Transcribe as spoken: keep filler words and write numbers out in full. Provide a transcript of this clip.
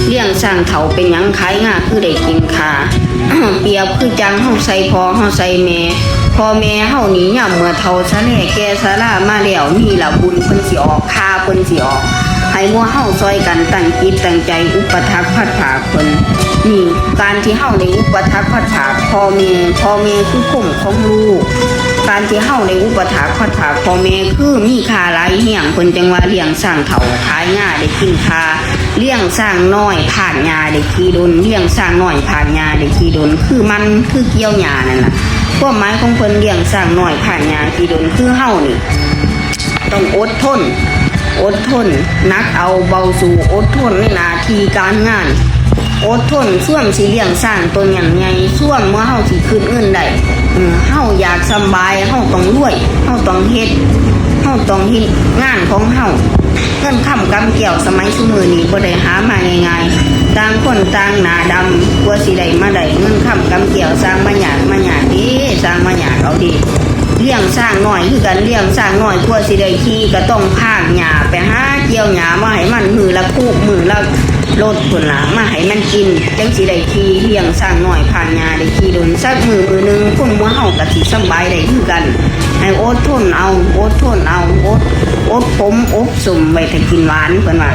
เลี้ยงช้างเฒ่าเป็นหยังขายงาคือได้กินค่า เปรียบคือจั่งเฮาใส่พ่อเฮาใส่แม่ พ่อแม่เฮานี่ยามเมื่อเฒ่าชะแลแก่ชะลามาแล้ว นี่ล่ะบุญเพิ่นสิออก ค่าเพิ่นสิออก ให้หมู่เฮาซ่อยกันตั้งจิตตั้งใจอุปถัมภ์พัดภาคเพิ่น นี่ การที่เฮาได้อุปถัมภ์พัดภาคพ่อแม่ พ่อแม่คือพรหมของลูก การที่เฮาได้อุปถัมภ์พัดภาคพ่อแม่คือมีค่าหลายแฮง เพิ่นจั่งว่าเลี้ยงช้างเฒ่าขายงาได้กินค่า เลี้ยงช้างน้อยพาดหญ้าได้ขี้ดน เลี้ยงช้างน้อยพาดหญ้าได้ขี้ดน คือมันคือเกี่ยวหญ้านั่นล่ะ ความหมายของเพิ่นเลี้ยงช้างน้อยพาดหญ้าขี้ดน คือเฮานี่ ต้องอดทน อดทน หนักเอาเบาสู้ อดทนในหน้าที่การงาน อดทน ซ่วมสิเลี้ยงช้างตัวใหญ่ใหญ่ ซ่วมเมื่อเฮาสิขึ้นเงินได้ เออ เฮาอยากสำบาย เฮาต้องรวย เฮาต้องเฮ็ด เฮาต้องเฮ็ดงานของเฮา เงินคำกำแก้วสมัยซุมื้อนี้บ่ได้หามาง่ายๆ ต่างคนต่างหน้าดำ กว่าสิได้มาได้เงินคำกำแก้ว สร้างมายากมายากเด้ สร้างมายากเอาเด้ เลี้ยงช้างน้อยคือกัน เลี้ยงช้างน้อยกว่าสิได้ขี่ก็ต้องพากหญ้าไปหาเกี่ยวหญ้ามาให้มัน มื้อละคูบมื้อละรถพุ้นล่ะ มาให้มันกิน จั่งสิได้ขี่ เลี้ยงช้างน้อยพากหญ้าได้ขี้ดน สักมื้อมื้อหนึ่งคนหมู่เฮาก็สิสำบายได้คือกัน ให้อดทนเอา อดทนเอา อด อดขมอบส้มไว้ถ้ากินหวาน เพิ่นว่า